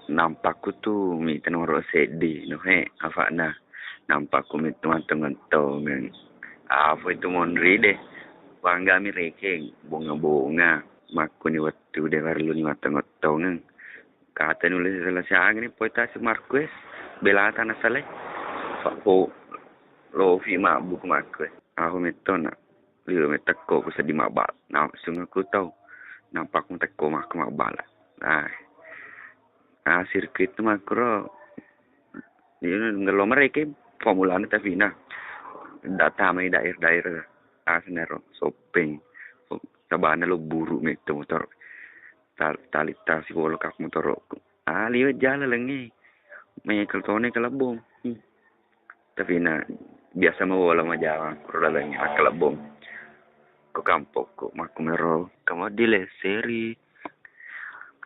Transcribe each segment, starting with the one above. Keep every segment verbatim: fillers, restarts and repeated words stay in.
Nampakku tu mita nomoro seddi, no he, afa'na. Nampakku mitu mattongottongeng. Apa itu monri deh. Bangga mi rekeng, bonga-bonga. Makkuni wettu de parellu ni mattongottongeng. Kata nulis salah siang ni poi tasi Marquez. Belata na salai. Fa-, ho, lofi mabbu ku Marquez. Aku metto na. Liwe mettekko ku seddi mabbal. Langsung aku tau. Nampakku tekko makku mabbala. Nah. Ah, sirkuit tu makkuro. Iya, ngello mereka pemulana tapi nah. Datang mai daerah-daerah. Ah, senero, Sopeng. Sabana lo buru metto motor. Tal-, tali tasi polo kap motorokku. Ah, liwe jala lengi. Mekel tone ke Lebong. Hmm. Tapi na biasa mawola majawang, kuro lalengi makkelebong. Ko kampokku, makkumero. Kamu di leseri.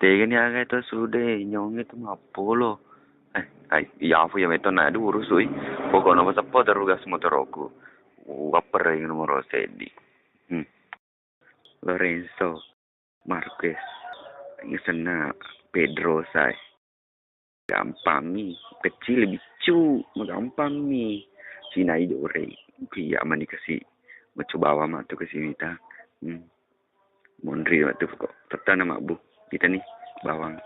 Tegani aga itu sude, nyong itu mappolo. Eh, ai, iya fu ya meto na duru sui. Pokoknya pas apa terugas motoroku. Waper yang nomor seddi. Hmm. Lorenzo, Marquez, senna Pedro sai. Gampammi, kecil biccu, magampammi. Sinai jore, iya mani kasi. Mecu bawang matu kasi mita. Hmm. Monri matu kok. Tettana mabbu. Kita nih bawang.